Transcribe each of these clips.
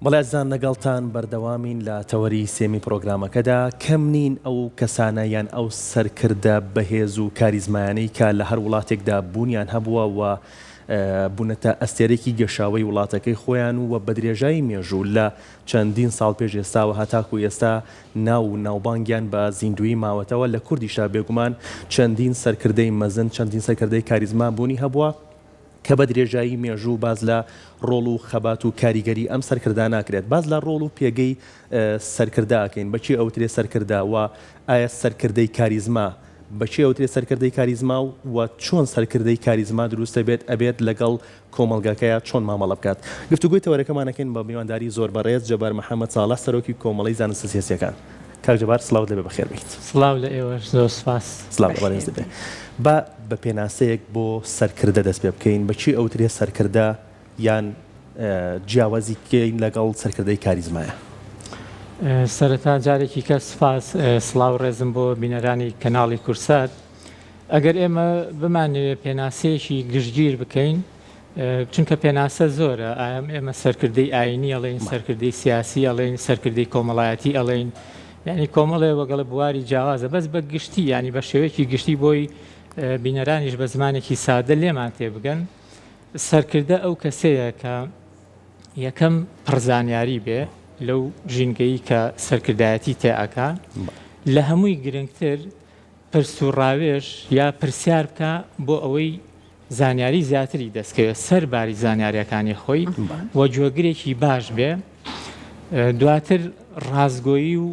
بەڵێ ئەزیزان لەگەڵتان بەردەوامین لە تەوەری سێمی پڕۆگرامەکەدا، کەم نین ئەو کەسانە یان ئەو سەرکردە بەهێز و کاریزمایانەی کە لە هەر وڵاتێکدا بوونیان هەبووە و بوونەتە ئەستێرەیەکی گەشاوەی وڵاتەکەی خۆیان و بە درێژایی مێژوو لە چەندین ساڵ پێش ئێستاوە هەتاکو ئێستا ناو و ناوبانگیان بە زیندوویی ماوەتەوە، لە کوردیشدا بێگومان چەندین سەرکردەی مەزن، چەندین سەرکردەی کاریزما بوونی هەبووە. کە بە درێژایی مێژوو باس لە ڕۆڵ و خەبات و کاریگەری ئەم سەرکردانە ئەکرێت. باس لە ڕۆڵ و پێگەی سەرکردە ئەکەین، بە کێ ئەوترێ سەرکردە و ئایا سەرکردەی کاریزما بە کێ ئەوترێ سەرکردەی کاریزما و چۆن سەرکردەی کاریزما دروست دەبێت، ئەبێت لەگەڵ کۆمەڵگاکەیا چۆن مامەڵە بکات؟ گفتوگۆی تەوەرەکەمان ئەکەین بە میوانداری زۆر بەڕێز جەبار محەمەد ساڵح سەرۆکی کۆمەڵەی زانستە سیاسیەکان. کاک جەبار سڵاوت لێبێ بەخێر بێیت. سڵاو لە ئێوەش زۆر سوپاس. سڵاو لە بەڕێزت بێ. با بە پێناسەیەک بۆ سەرکردە دەست پێ بکەین، بە کێ ئەوترێ سەرکردە یان جیاوازی کەین لەگەڵ سەرکردەی کاریزمایە؟ سەرەتا جارێکی کە سوپاس، سڵاو ڕێزم بۆ بینەرانی کەناڵی کوردسات. ئەگەر ئێمە بمانەوێ پێناسەیەکی گشتگیر بکەین، چونکە پێناسە زۆرە، ئایم ئێمە سەرکردەی ئاینی ئەڵێین، سەرکردەی سیاسی ئەڵێین، سەرکردەی کۆمەڵایەتی ئەڵێین، یانی کۆمەڵێ وەگەڵ بواری جیاوازە، بەس بە گشتی یانی بە شێوەیەکی گشتی بۆی بینەرانیش بە زمانێکی سادە لێمان تێبگەن، سەرکردە ئەو کەسەیە کە یەکەم پڕزانیاری بێ لەو ژینگەیی کە سەرکردایەتی تێ ئەکا، لە هەمووی گرنگتر پرس و ڕاوێژ یا پرسیار بکا بۆ ئەوەی زانیاری زیاتری دەستکەوێت سەر باری زانیاریەکانی خۆی و گوێگرێکی باش بێ دواتر ڕاستگۆیی و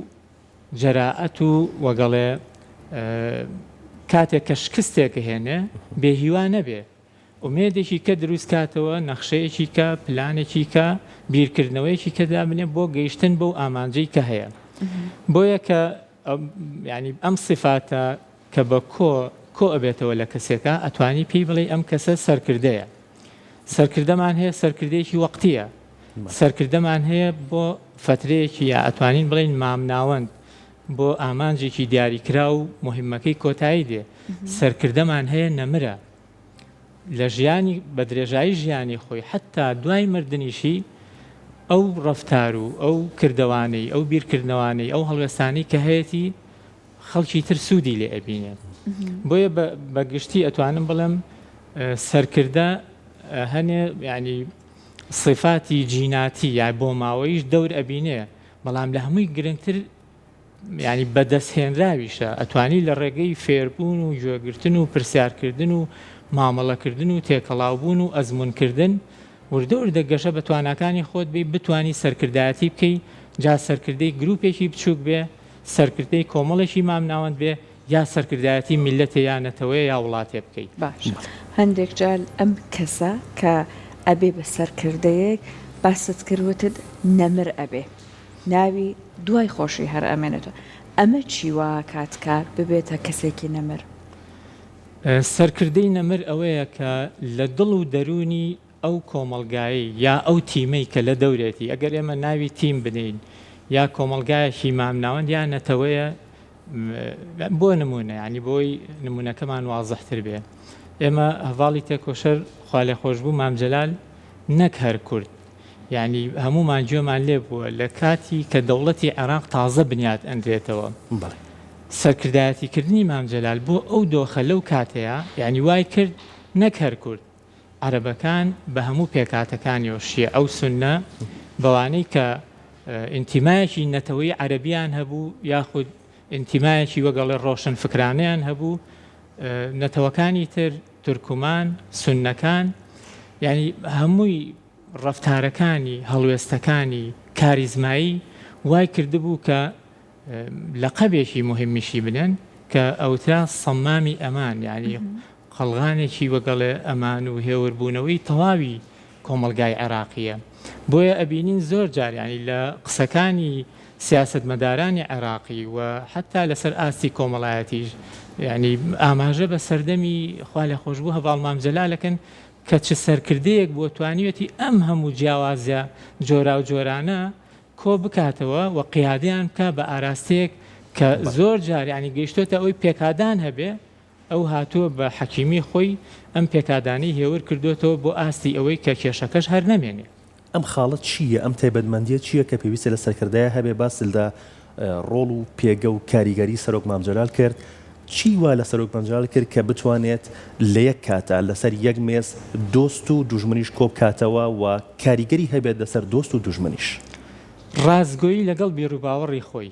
جەرائەت و وەگەڵێ کاتێک کە شکستێک هێنێ بێهیوا نەبێ ئومێدێکی کە دروست کاتەوە نەخشەیەکی کە پلانێکی کە بیرکردنەوەیەکی کە دابنێ بۆ گەیشتن بەو ئامانجەی کە هەیە بۆیە کە یانی ئەم سیفاتە کە بە کۆ کۆ ئەبێتەوە لە کەسێکا ئەتوانی پێی بڵێی ئەم کەسە سەرکردەیە. سەرکردەمان هەیە سەرکردەیەکی وەقتیە، سەرکردەمان هەیە بۆ فەترەیەکی یا ئەتوانین بڵێین مامناوەند بۆ ئامانجێکی دیاریکراو موهیمەکەی کۆتایی دێ، سەرکردەمان هەیە نەمرە. لە ژیانی بە درێژایی ژیانی خۆی حەتتا دوای مردنیشی ئەو ڕەفتار و ئەو کردەوانەی ئەو بیرکردنەوانەی ئەو هەڵوێستانەی کە هەیەتی خەڵکی تر سوودی لێ ئەبینێ بۆیە بە گشتی ئەتوانم بڵێم سەرکردە هەنێ یعنی صفاتی جیناتی یا بۆ ماوەیش دەور ئەبینێ بەڵام لە هەمووی گرنگتر یانی بەدەستهێنراویشە، ئەتوانی لە ڕێگەی فێربوون و گوێگرتن و پرسیارکردن و مامەڵەکردن و تێکەڵاوبوون و ئەزموونکردن وردە وردە گەشە بە تواناکانی خۆت بەی بتوانی سەرکردایەتی بکەی جا سەرکردەی گروپێکی بچووک بێ سەرکردەی کۆمەڵێکی مامناوەند بێ یا سەرکردایەتی میللەتێ یا نەتەوەیە یا وڵاتێ بکەی. باشە هەندێک جار ئەم کەسە کە ئەبێ بە سەرکردەیەک باست کرد وتت نەمر ئەبێ ناوی دوای خۆشی هەر ئەمێنێتەوە ئەمە چی وا ئەکات کە ببێتە کەسێکی نەمر؟ سەرکردەی نەمر ئەوەیە کە لە دڵ و دەروونی ئەو کۆمەڵگایەی یا ئەو تیمەی کە لە دەورێتی، ئەگەر ئێمە ناوی تیم بنێین یا کۆمەڵگایەکی مامناوەند یا نەتەوەیە، بۆ نموونە یانی بۆی نموونەکەمان وازحتر بێ ئێمە هەڤاڵی تێکۆشەر خوالێخۆشبوو مام جەلال نەک هەر کورد یانی هەموومان گوێمان لێ بووە لە کاتی کە دەوڵەتی عێراق تازە بنیات ئەنرێتەوە سەرکردایەتی کردنی مام جەلال بۆ ئەو دۆخە لەو کاتەیا یانی وای کرد نەک هەر کورد عەرەبەکان بە هەموو پێکهاتەکانیەوە شیعە و سوننە بەوانەی کە ئینتیمایەکی نەتەوەی عەرەبیان هەبوو یاخود ئینتیمایەکی وەگەڵێ ڕۆشن فکرانەیان هەبوو نەتەوەکانی تر تورکمان، سوننەکان، یانی هەمووی ڕەفتارەکانی، هەڵوێستەکانی کاریزمایی وای کردبوو کە لەقەبێکی موهیمیشی بنێن کە ئەوترا سەمامی ئەمان، یانی قەڵغانێکی وەگەڵێ ئەمان و هێوربوونەوەی تەواوی کۆمەڵگای عێراقییە. بۆیە ئەبینین زۆر جار یانی لە قسەکانی سیاسەتمەدارانی عێراقی و حەتا لەسەر ئاستی کۆمەڵایەتیش یانی ئاماژە بە سەردەمی خوالێخۆشبوو هەڤاڵ مام جەلال ئەکەن کە چ سەرکردەیەک بووە توانیویەتی ئەم هەموو جیاوازیە جۆراوجۆرانە کۆ بکاتەوە و قیادەیان بکا بە ئاراستەیەک کە زۆر جار یانی گەیشتۆتە ئەوەی پێکادان هەبێ ئەو هاتووە بە حەکیمی خۆی ئەم پێکادانەی هێور کردۆتەوە بۆ ئاستی ئەوەی کە کێشەکەش هەر نەمێنێ. ئەم خاڵە چییە، ئەم تایبەتمەندییە چییە کە پێویستە لە سەرکردەیا هەبێ؟ باست لە ڕۆڵ و پێگە و کاریگەری سەرۆک مام جەلال کرد، چی وا لە سەرۆک مام جەلال کرد کە بتوانێت لە یەک کاتا لەسەر یەک مێز دۆست و دوژمنیش کۆبکاتەوە و کاریگەری هەبێت لەسەر دۆست و دوژمنیش؟ ڕاستگۆیی لەگەڵ بیروباوەڕی خۆی،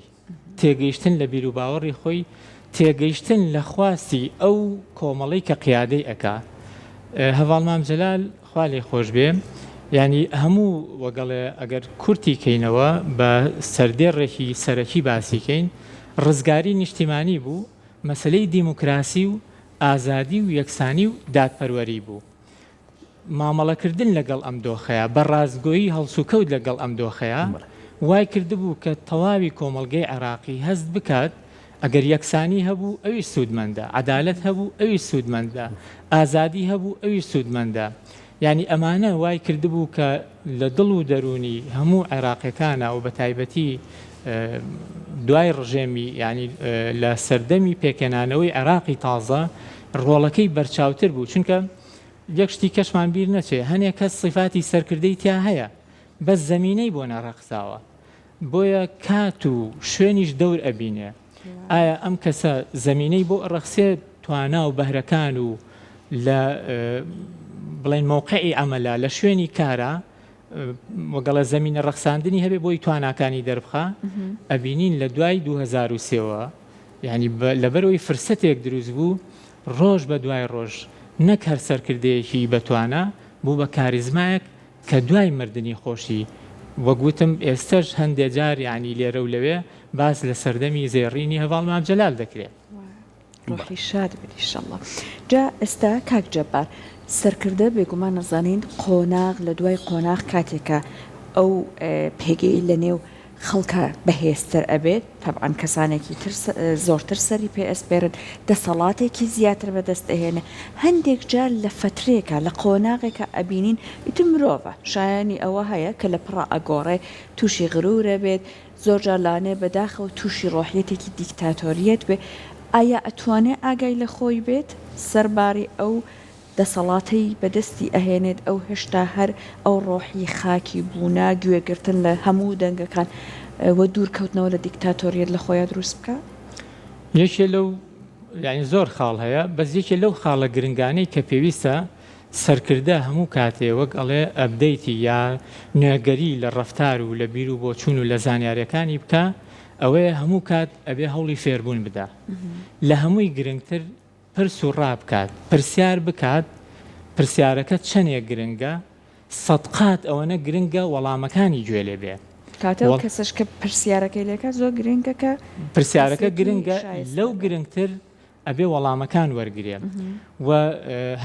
تێگەیشتن لە بیروباوەڕی خۆی، تێگەیشتن لە خواستی ئەو کۆمەڵەی کە قیادەی ئەکا. هەڤاڵ مام جەلال خوا لێی خۆش بێ یانی هەموو وەگەڵێ ئەگەر کورتی کەینەوە بە سەردێڕێکی سەرەکی باسی کەین ڕزگاری نیشتیمانی بوو، مەسەلەی دیموکراسی و ئازادی و یەکسانی و دادپەروەری بوو. مامەڵەکردن لەگەڵ ئەم دۆخەیا، بە ڕاستگۆیی هەڵسوکەوت لەگەڵ ئەم دۆخەیا، وای کردبوو کە تەواوی کۆمەڵگەی عێراقی هەست بکات ئەگەر یەکسانی هەبوو ئەویش سوودمەندە، عەدالەت هەبوو ئەویش سوودمەندە، ئازادی هەبوو ئەویش سوودمەندە. یانی ئەمانە وای کردبوو کە لە دڵ و دەروونی هەموو عێراقیەکانا و بەتایبەتی دوای ڕژێمی یانی لە سەردەمی پێکهێنانەوەی عێراقی تازە ڕۆڵەکەی بەرچاوتر بوو چونکە یەک شتی کەشمان بیر نەچێ هەنێ کەس سیفاتی سەرکردەی تیا هەیە بەس زەمینەی بۆ نەڕەخساوە بۆیە کات و شوێنیش دەور ئەبینێ ئایا ئەم کەسە زەمینەی بۆ ئەڕەخسێ توانا و بەهرەکان و لە بڵێن مەوقعی عەمەلا لە شوێنی کارا وەگەڵە زەمینە ڕەخساندنی هەبێ بۆی تواناکانی دەربخا ئەبینین لە دوای 2003 وە یعنی لەبەرەوەی فرسەتێک دروست بوو ڕۆژ بە دوای ڕۆژ نەک هەر سەرکردەیەکی بەتوانا بوو بە کاریزمایەک کە دوای مردنی خۆشی وەک وتم ئێستەش هەندێ جار یانی لێرە و لەوێ باس لە سەردەمی زێڕینی هەڤاڵ مام جەلال دەکرێ. ڕۆحی شاد بێت ئیشەڵڵا. جا ئێستا کاک جەبار سەرکردە بێگومان ئەزانین قۆناغ لە دوای قۆناغ کاتێکە ئەو پێگەی لە نێو خەڵکا بەهێزتر ئەبێت، تەبعەن کەسانێکی تر زۆرتر سەری پێ ئەسپێرن، دەسەڵاتێکی زیاتر بەدەست ئەهێنێ، هەندێک جار لە فەترێکا، لە قۆناغێکا ئەبینین ئیتر مرۆڤە، شایانی ئەوە هەیە کە لە پڕا ئەگۆڕێ، تووشی غرور ئەبێت، زۆر جار لەوانەیە بەداخەوە تووشی ڕۆحیەتێکی دیکتاتۆریەت بێ، ئایا ئەتوانێ ئاگای لە خۆی بێت سەرباری ئەو دەسەڵاتەی بەدەستی ئەهێنێت ئەو هێشتا هەر ئەو ڕۆحی خاکی بوونە، گوێگرتن لە هەموو دەنگەکان و دوور کەوتنەوە لە دیکتاتۆریەت لە خۆیا دروست بکا؟ یەکێ لەو یانی زۆر خاڵ هەیە بەس یەکێ لەو خاڵە گرنگانەی کە پێویستە سەرکردە هەموو کاتێ وەک ئەڵێ ئەپدەیتی یا نوێگەری لە ڕەفتار و لە بیر و بۆچوون و لە زانیاریەکانی بکا ئەوەیە هەموو کات ئەبێ هەوڵی فێربوون بدا لە هەمووی گرنگتر پرس و ڕا بکات، پرسیار بکات، پرسیارەکە چەنێک گرنگە، سەدقات ئەوەنە گرنگە وەڵامەکانی گوێ لێ بێ. کاتێ ئەو کەسەش کە پرسیارەکەی لێ کات زۆر گرنگە کە پرسیارەکە گرنگە، لەو گرنگتر ئەبێ وەڵامەکان وەرگرێ و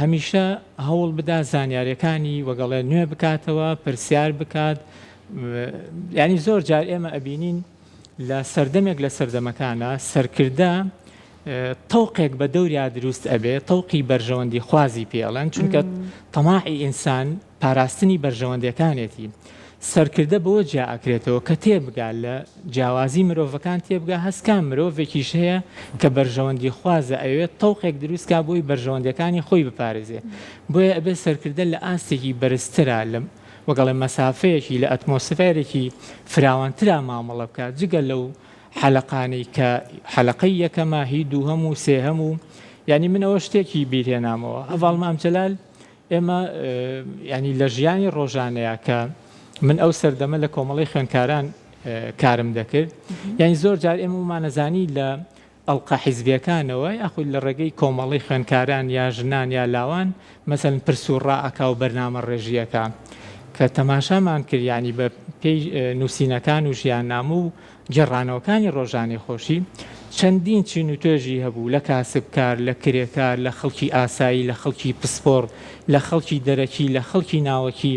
هەمیشە هەوڵ بدا زانیاریەکانی وەگەڵێ نوێ بکاتەوە، پرسیار بکات، یانی زۆر جار ئێمە ئەبینین لە سەردەمێک لە سەردەمەکانا سەرکردە تەوقێک بە دەوریا دروست ئەبێ، تەوقی بەرژەوەندی خوازی پێ ئەڵێن، چونکە تەماعی ئینسان پاراستنی بەرژەوەندیەکانێتی. سەرکردە بەوە جیا ئەکرێتەوە کە تێبگا لە جیاوازی مرۆڤەکان تێبگا هەست کا مرۆڤێکیش هەیە کە بەرژەوەندی خوازە ئەیەوێت تەوقێک دروست کا بۆی بەرژەوەندیەکانی خۆی بپارێزێ. بۆیە ئەبێ سەرکردە لە ئاستێکی بەرزترا لە وەک ئەڵێن مەسافەیەکی لە ئەتمۆسفێرێکی فراوانترا مامەڵە بکات جگە لەو حەلەقانەی کە حەلەقەی یەکەمە هی دووهەم و سێهەم و یانی من ئەوە شتێکی بیر هێنامەوە هەڤاڵ مام جەلال ئێمە یانی لە ژیانی ڕۆژانەیە کە من ئەو سەردەمە لە کۆمەڵی خوێندکاران کارم دەکرد یانی زۆر جار ئێمە ومانەزانی لە ئەڵقە حیزبیەکانەوە یاخود لە ڕێگەی کۆمەڵەی خوێندکاران یا ژنان یا لاوان مەسەلەن پرس و ڕا ئەکا و بەرنامە ڕێژی ئەکا کە تەماشامان کرد یانی بە پێی نووسینەکان و ژیاننامە و گێڕانەوەکانی ڕۆژانەی خۆشی چەندین چین و توێژی هەبوو لە کاسبکار لە کرێکار لە خەڵکی ئاسایی لە خەڵکی پسپۆڕ لە خەڵکی دەرەکی لە خەڵکی ناوەکی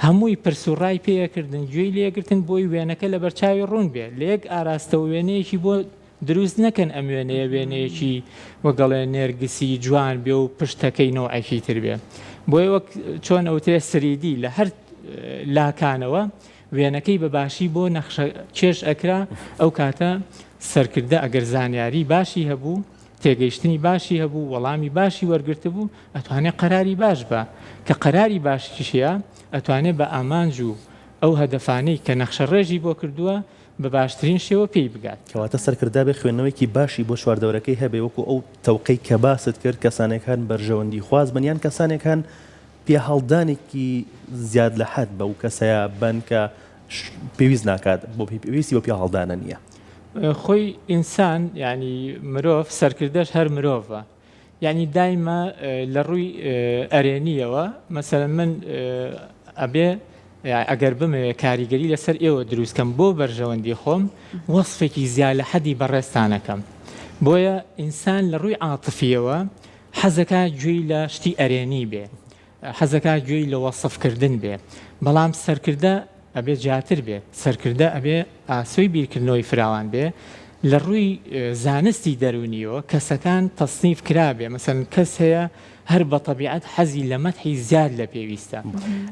هەمووی پرس و ڕای پێ ئەکردن گوێی لێ ئەگرتن بۆی وێنەکە لەبەرچاوی ڕوون بێ لە یەک ئاراستەوە وێنەیەکی بۆ دروست نەکەن ئەم وێنەیە وێنەیەکی وەک ئەڵێ نێرگسی جوان بێ و پشتەکەی نەوعێکی تر بێ بۆیە وەک چۆن ئەوترێ سریدی لە هەر لاکانەوە وێنەکەی بە باشی بۆ نەخشە کێش ئەکرا ئەو کاتە سەرکردە ئەگەر زانیاری باشی هەبوو تێگەیشتنی باشی هەبوو وەڵامی باشی وەرگرتبوو ئەتوانێ قەراری باش بە کە قەراری باشیشە. ئەتوانێ بە ئامانج و ئەو هەدەفانەی کە نەخشەڕێژی بۆ کردووە بە باشترین شێوە پێی بگات. کەواتە سەرکردە بێ خوێندنەوەیەکی باشی بۆ چواردەورەکەی هەبێ وەکو ئەو تەوقەی کە باست کرد کەسانێک هەن بەرژەوەندی خواز بن یان کەسانێک هەن پێهەڵدانێکی زیاد لە حەد بەو کەسەیە بەن کە پێویست ناکات بۆ پێویستی بە پیاهەڵدانە نییە. خۆی ئینسان یانی مرۆڤ سەرکردەش هەر مرۆڤە یانی دایمە لە ڕووی ئەرێنیەوە مەسەلەن من ئەبێ ئەگەر بمەوێ کاریگەری لەسەر ئێوە دروست کەم بۆ بەرژەوەندی خۆم وەسفێکی زیا لە حەدی بەڕێزتانەکەم بۆیە ئینسان لە ڕووی عاتفیەوە حەزەکا گوێی لە شتی ئەرێنی بێ حەزەکا گوێی لە وەسف کردن بێ بەڵام سەرکردە ئەبێ جیاتر بێ سەرکردە ئەبێ ئاسۆی بیرکردنەوەی فراوان بێ لە ڕووی زانستی دەروونیەوە کەسەکان تەسنیف کرابێ مەسەلەن کەس هەیە هەر بە تەبیعەت حەزی لە مەدحی زیاد لە پێویستە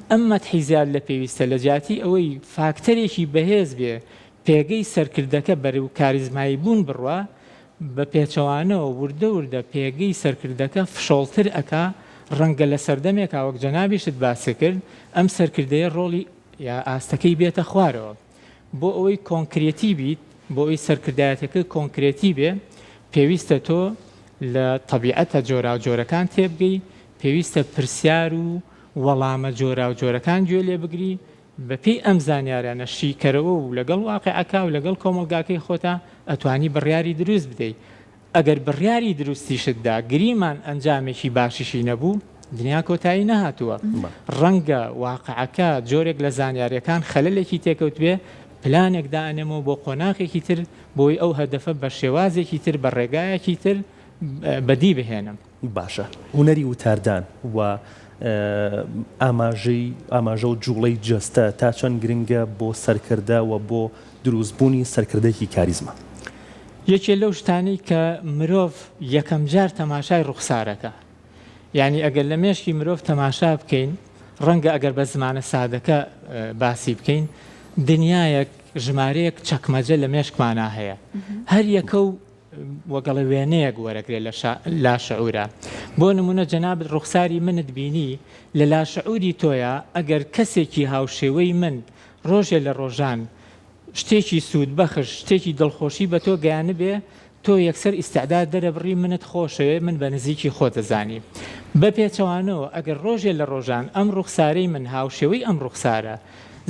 ئەم مەدحی زیاد لە پێویستە لە جیاتی ئەوەی فاکتەرێکی بەهێز بێ پێگەی سەرکردەکە بەرەو کاریزمایی بوون بڕوا، بە پێچەوانەوە وردە وردە پێگەی سەرکردەکە فشۆڵتر ئەکا، ڕەنگە لە سەردەمێکا وەک جەنابیشت باست کرد ئەم سەرکردەیە ڕۆڵی یا ئاستەکەی بێتە خوارەوە. بۆ ئەوەی کۆنکرێتی بیت، بۆ ئەوەی سەرکردایەتەکە کۆنکرێتی بێ، پێویستە تۆ لە تەبیعەتە جۆراوجۆرەکان تێبگەی، پێویستە پرسیار و وەڵامە جۆراوجۆرەکان گوێ لێ بگری، بەپێی ئەم زانیارانە شیکەرەوە و لەگەڵ واقیعەکە و لەگەڵ کۆمەڵگاکەی خۆتا ئەتوانی بڕیاری دروست بدەی. ئەگەر بڕیاری دروستیشت دا گریمان ئەنجامێکی باشیشی نەبوو، دنیا کۆتایی نەهاتووە. ڕەنگە واقعەکە جۆرێک لە زانیاریەکان خەلەلێکی تێکەوتبێ، پلانێک دائەنێمەوە بۆ قۆناغێکی تر بۆی ئەو هەدەفە بە شێوازێکی تر بە ڕێگایەکی تر بەدی بهێنم. باشە هونەری وتاردان و ئاماژەی ئاماژە و جوڵەی جەستە تا چەند گرنگە بۆ سەرکردە و بۆ دروستبوونی سەرکردەیەکی کاریزما؟ یەکێ لەو شتانەی کە مرۆڤ یەکەم جار تەماشای ڕوخسارەکە یانی ئەگەر لە مێشکی مرۆڤ تەماشا بکەین ڕەنگە ئەگەر بە زمانە سادەکە باسی بکەین دنیایەک ژمارەیەک چەکمەجە لە مێشکمانا هەیە هەر یەکە و وەگەڵە وێنەیەک وەرەگرێ لە لاشعورا بۆ نمونە جەنابت ڕوخساری منت بینی لە لاشعوری تۆیا ئەگەر کەسێکی هاوشێوەی من ڕۆژێ لە ڕۆژان شتێکی سوودبەخش شتێکی دڵخۆشی بە تۆ گەیانبێ تۆ یەکسەر ئیستعداد دەرەبڕی منت خۆشەوێ من بە نزیکی خۆت دەزانی بە پێچەوانەوە ئەگەر ڕۆژێ لە ڕۆژان ئەم ڕوخسارەی من هاوشێوەی ئەم ڕوخسارە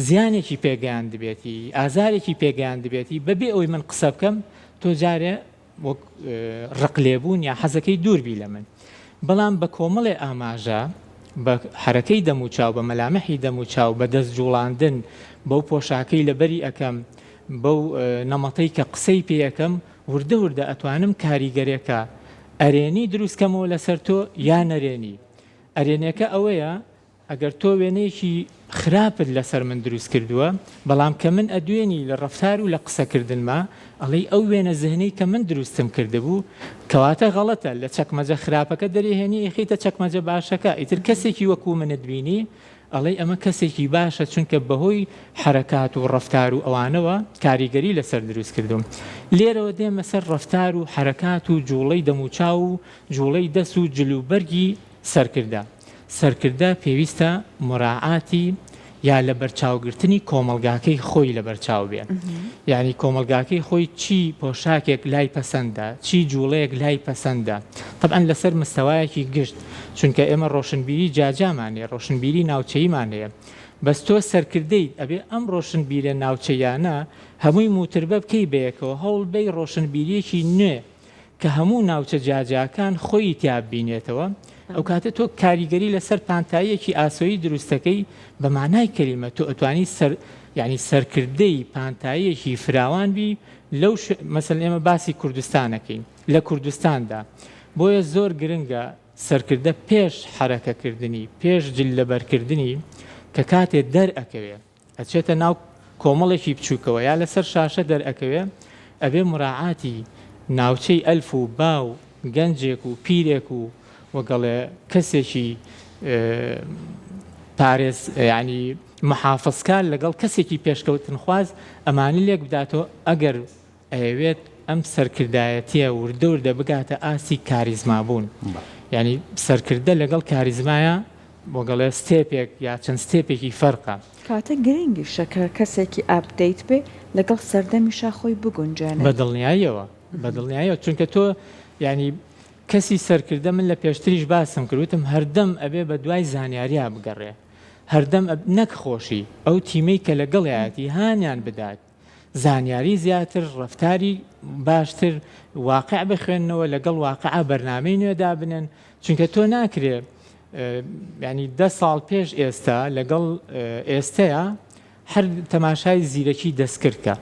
زیانێکی پێگەیاندبێتی ئازارێکی پێگەیاندبێتی بەبێ ئەوەی من قسە بکەم تۆ جارێ وەک ڕق لێبوون یا حەزەکەی دوور بی لە من بەڵام بە کۆمەڵێ ئاماژە بە حەرەکەی دەموچاو بە مەلامحی دەموچاو بە دەست جوڵاندن بەو پۆشاکەی لەبەری ئەکەم بەو نەمەتەی کە قسەی پێ ئەکەم وردە وردە ئەتوانم کاریگەرێکە ئەرێنی دروست کەمەوە لەسەر تۆ یا نەرێنی ئەرێنێکە ئەوەیە ئەگەر تۆ وێنەیەکی خراپت لەسەر من دروست کردووە، بەڵام کە من ئەدوێنی لە ڕەفتار و لە قسەکردنما، ئەڵێی ئەو وێنە زهنەی کە من دروستم کردبوو، کەواتە غەڵەتە، لە چەکمەجە خراپەکە دەرێهێنی ئەیخەیتە چەکمەجە باشەکە، ئیتر کەسێکی وەکوو منت بینی، ئەڵێی ئەمە کەسێکی باشە چونکە بەهۆی حەرەکات و ڕەفتار و ئەوانەوە کاریگەری لەسەر دروست کردووم. لێرەوە دێمە سەر ڕەفتار و حەرەکات و جووڵەی دەموچاو و جووڵەی دەست و جلوبەرگی سەرکردە، سەرکردە پێویستە موراعاتی یا لەبەرچاوگرتنی کۆمەڵگاکەی خۆی لەبەرچاو بێ. یانی کۆمەڵگاکەی خۆی چی پۆشاکێک لای پەسەندە، چی جوڵەیەک لای پەسەندە. تەبعەن لەسەر مستەوایەکی گشت، چونکە ئێمە ڕۆشنبیری جیاجیامان هەیە، ڕۆشنبیری ناوچەییمان هەیە. بەس تۆ سەرکردەیت ئەبێ ئەم ڕۆشنبیرە ناوچەییانە هەمووی موتربە بکەی بەیەکەوە، هەوڵبەی ڕۆشنبیرییەکی نوێ کە هەموو ناوچە جیاجیاکان خۆیی تیا ببینێتەوە، ئەوکاتە تۆ کاریگەری لەسەر پانتاییەکی ئاسۆیی دروستەکەی بە مانای کەلیمە تۆ ئەتوانی سەر یانی سەرکردەی پانتاییەکی فراوان بی لەو مەسەلەن ئێمە باسی کوردستانەکەین لە کوردستاندا بۆیە زۆر گرنگە سەرکردە پێش حەرەکەکردنی پێش جل لەبەرکردنی کە کاتێ دەرئەکەوێ ئەچێتە ناو کۆمەڵێکی بچوکەوە یا لەسەر شاشە دەرئەکەوێ ئەبێ موراعاتی ناوچەی ئەلف و با و گەنجێک و پیرێک و وەگەڵێ کەسێکی پارێز یانی محافزکار لەگەڵ کەسێکی پێشکەوتنخواز ئەمانە لێک بداتەوە ئەگەر ئەیەوێت ئەم سەرکردایەتیە وردە وردە بگاتە ئاستی کاریزما بوون یانی سەرکردە لەگەڵ کاریزمایە. وەگەڵێ ستێپێک یا چەند ستێپێکی فەرقە. کەواتە گرنگیشە کە کەسێکی update بێ لەگەڵ سەردەمیشا خۆی بگونجێنێت. بە دڵنیاییەوە، بە دڵنیاییەوە چونکە تۆ یانی کەسی سەرکردە من لە پێشتریش باسم کرد وتم هەردەم ئەبێ بە دوای زانیاریا بگەڕێ هەردەم نەک خۆشی ئەو تیمەی کە لەگەڵیایەتی هانیان بدات زانیاری زیاتر، ڕەفتاری باشتر، واقع بخوێننەوە، لەگەڵ واقعا بەرنامەی نوێ دابنێن، چونکە تۆ ناکرێ یانی دە ساڵ پێش ئێستا لەگەڵ ئێستەیا هەر تەماشای زیرەکی دەستکرد کە.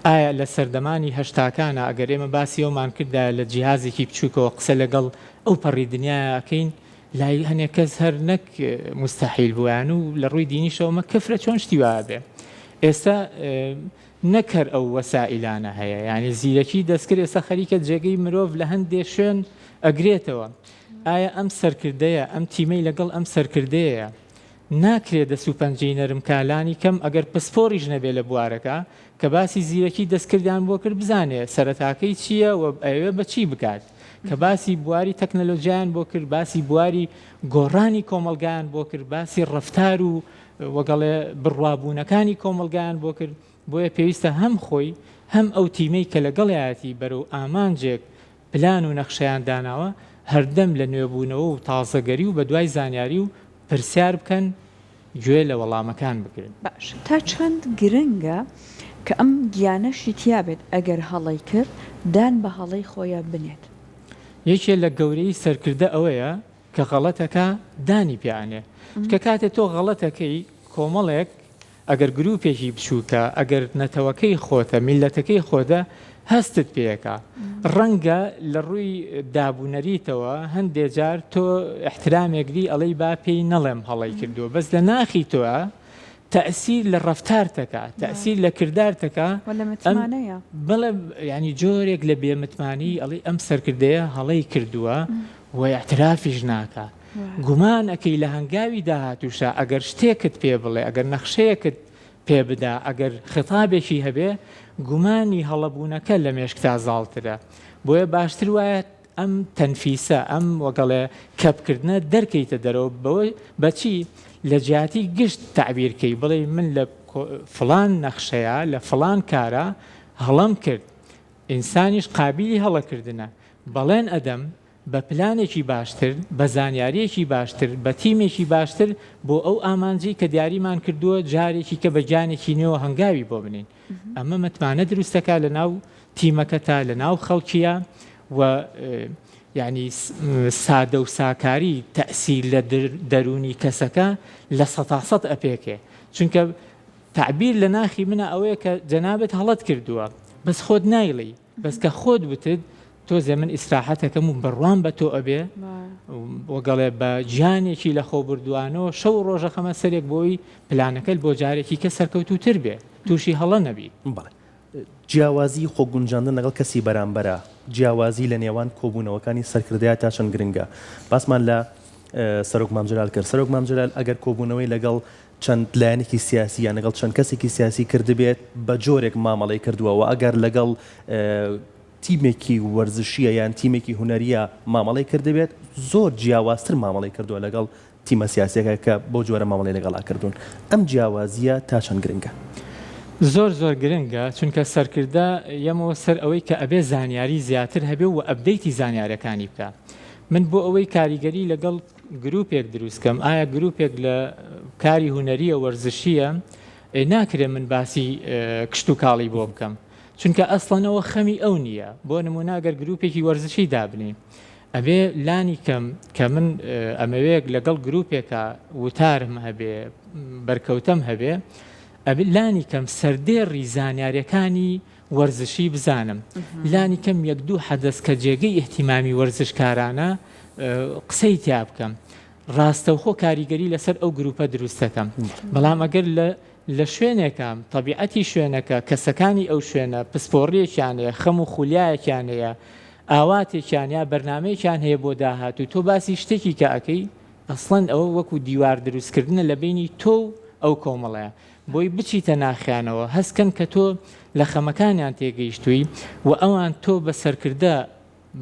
ئایا لە سەردەمانی هەشتاکانا ئەگەر ئێمە باسی ئەومان کردایە لە جیهازێکی بچووکەوە قسە لەگەڵ ئەو پەڕی دنیایا ئەکەین لای هەنێ کەس هەر نەک موستەحیل بوو یان و لە ڕووی دینیشەوە ئەمە کفرە چۆن شتی وا ئەبێ ئێستا نەک هەر ئەو وەسائیلانە هەیە یانی زیرەکی دەستکرد ئێستا خەریکە جێگەی مرۆڤ لە هەندێ شوێن ئەگرێتەوە ئایا ئەم سەرکردەیە ئەم تیمەی لەگەڵ ئەم سەرکردەیە ناکرێ دەست و پەنجەی نەرم کا لانی کەم ئەگەر پسپۆریش نەبێ لە بوارەکە کە باسی زیرەکی دەستکردیان بۆ کرد بزانێ سەرەتاکەی چییە و ئەیەوێ بە چی بگات کە باسی بواری تەکنەلۆجیایان بۆ کرد باسی بواری گۆڕانی کۆمەڵگایان بۆ کرد باسی ڕەفتار و وەگەڵێ بڕوابوونەکانی کۆمەڵگایان بۆ کرد بۆیە پێویستە هەم خۆی هەم ئەو تیمەی کە لەگەڵیایەتی بەرەو ئامانجێک پلان و نەخشەیان داناوە، هەردەم لە نوێبوونەوە و تازەگەری و بەدوای زانیاری و پرسیار بکەن، گوێ لە وەڵامەکان بگرن. باشە تا چەند گرنگە کە ئەم گیانەشی تیابێت ئەگەر هەڵەی کرد دان بە هەڵەی خۆیا بنێت؟ یەکێ لە گەورەیی سەرکردە ئەوەیە کە غەڵەتەکا دانی پیا ئەنێ، چونکە کاتێ تۆ غەڵەتەکەی کۆمەڵێک ئەگەر گروپێکی بچووکە، ئەگەر نەتەوەکەی خۆتە، میللەتەکەی خۆتە، هەستت پێکا. ڕەنگە لە ڕووی داب و نەریتەوە هەندێ جار تۆ ئیحترامێک دی ئەڵێی با پێی نەڵێم هەڵەی کردووە، بەس لە ناخی تۆیا تەئسیر لە ڕەفتارتەکا، تەئسیر لە کردارتەکا. وە لە متمانەیە. بەڵێ یانی جۆرێک لە بێمتمانەیی ئەڵێی ئەم سەرکردەیە هەڵەی کردووە و ئیعترافیش ناکا. گومان ئەکەی لە هەنگاوی داهاتووشا ئەگەر شتێکت پێ بڵێ، ئەگەر نەخشەیەکت پێ بدا، ئەگەر خیتابێکی هەبێ، گومانی هەڵەبوونەکە لە مێشکتا زاڵترە. بۆیە باشتر وایە ئەم تەنفیسە، ئەم وەگەڵێ کەپکردنە دەرکەیتە دەرەوە، بەوە بە چی؟ لە جیاتی گشت تەعبیر کەی بڵێی من لە فڵان نەخشەیا، لە فڵان کارا هەڵەم کرد. ئینسانیش قابیلی هەڵەکردنە. بەڵێن ئەدەم بە پلانێکی باشتر، بە زانیارییەکی باشتر، بە تیمێکی باشتر بۆ ئەو ئامانجەی کە دیاریمان کردووە جارێکی کە بە گیانێکی نوێوە هەنگاوی بۆ بنێین. ئەمە متمانە دروست دەکات لە ناو تیمەکەتا، لە ناو خەڵکیا و یانی سادە و ساکاری تەئسیر لە دەروونی کەسەکە لە سەتاسەد ئەپێکێ. چونکە تەعبیر لە ناخی منا ئەوەیە کە جەنابت هەڵەت کردووە بەس خۆت نایڵێی. بەس کە خۆت وتت تۆزێ من ئیسراحەتەکەم و بڕوام بە تۆ ئەبێ وەگەڵێ بە گیانێکی لە خۆ بردووانەوە شەو و ڕۆژە خەمە سەرێک بۆی پلانەکەت بۆ جارێکی کە سەرکەوتووتر بێ تووشی هەڵە نەبی. بەڵێ جیاوازی خۆگونجاندن لەگەڵ کەسی بەرامبەرە، جیاوازی لە نێوان کۆبوونەوەکانی سەرکردەیا تا چەند گرنگە؟ باسمان لە سەرۆک مام جەلال کرد، سەرۆک مام جەلال ئەگەر کۆبوونەوەی لەگەڵ چەند لایەنێکی سیاسی یان لەگەڵ چەند کەسێکی سیاسی کردبێت بە جۆرێک مامەڵەی کردووە و ئەگەر لەگەڵ تیمێکی وەرزشیە یان تیمێکی هونەریە مامەڵەی کردبێت زۆر جیاوازتر مامەڵەی کردووە لەگەڵ تیمە سیاسیەکە کە بەو جۆرە مامەڵەی لەگەڵا کردوون ئەم جیاوازیە تا چەند گرنگە؟ زۆر زۆر گرنگە چونکە سەرکردە یەمەوە سەر ئەوەی کە ئەبێ زانیاری زیاتر هەبێ و ئەپدەیتی زانیارەکانی بکا من بۆ ئەوەی کاریگەری لەگەڵ گروپێک دروست کەم ئایا گروپێک لە کاری هونەریە وەرزشیە ئێ ناکرێ من باسی کشتوکاڵی بۆ بکەم چونکە ئەسڵەن ئەوە خەمی ئەو نییە بۆ نمونە گەر گروپێکی وەرزشی دابنین ئەبێ لانی کەم کە من ئەمەوێک لەگەڵ گروپێکە وتارم هەبێ بەرکەوتەم هەبێ ئەبێ لانی کەم سەردێڕی زانیاریەکانی وەرزشی بزانم لانی کەم یەک دوو حەدەس کە جێگەی ئیهتیمامی وەرزشکارانە قسەی تیا بکەم ڕاستەوخۆ کاریگەری لەسەر ئەو گروپە دروست دەکەم بەڵام ئەگەر لە لە شوێنێکام تەبیعەتی شوێنەکە کەسەکانی ئەو شوێنە پسپۆڕیەکیان هەیە خەم و خولیایەکیان هەیە ئاواتێکیان یا بەرنامەیەکیان هەیە بۆ داهاتوو تۆ باسی شتێکی کە ئەکەی ئەسڵەن ئەوە وەکو دیوار دروستکردنە لە بینی تۆ و ئەو کۆمەڵەیە بۆی بچیتە ناخیانەوە، هەست کەن کە تۆ لە خەمەکانیان تێگەیشتووی و ئەوان تۆ بە سەرکردە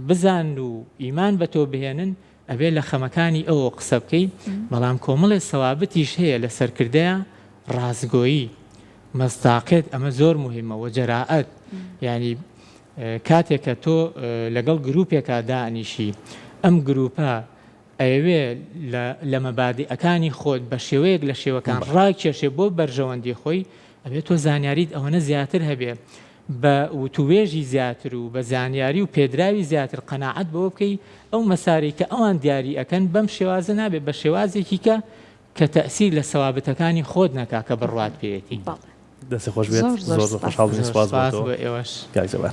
بزانن و ئیمان بە تۆ بهێنن، ئەبێ لە خەمەکانی ئەوەوە قسە بکەی، بەڵام کۆمەڵێ سەوابتیش هەیە لە سەرکردەیا، ڕاستگۆیی، مەسداقیەت ئەمە زۆر موهیمە وە جەرائەت، یانی کاتێک کە تۆ لەگەڵ گروپێکا دائەنیشی ئەم گروپە ئەیەوێ لە لە مەبادیئەکانی خۆت بە شێوەیەک لە شێوەکان ڕاکێشێ بۆ بەرژەوەندی خۆی، ئەبێ تۆ زانیاریت ئەوەنە زیاتر هەبێ بە وتووێژی زیاتر و بە زانیاری و پێدراوی زیاتر قەناعەت بەوە بکەی ئەو مەسارەی کە ئەوان دیاری ئەکەن بەم شێوازە نابێ بە شێوازێکی کە کە تەئسیر لە سەوابتەکانی خۆت نەکا کە بڕوات پێیەتی. بەڵێ. دەستت خۆش بێت زۆر زۆر زۆر زۆر سپاس. خۆشحاڵ بووین زۆر سپاس بۆ سپاس تۆ بۆ ئێوەش. کاک جەبار.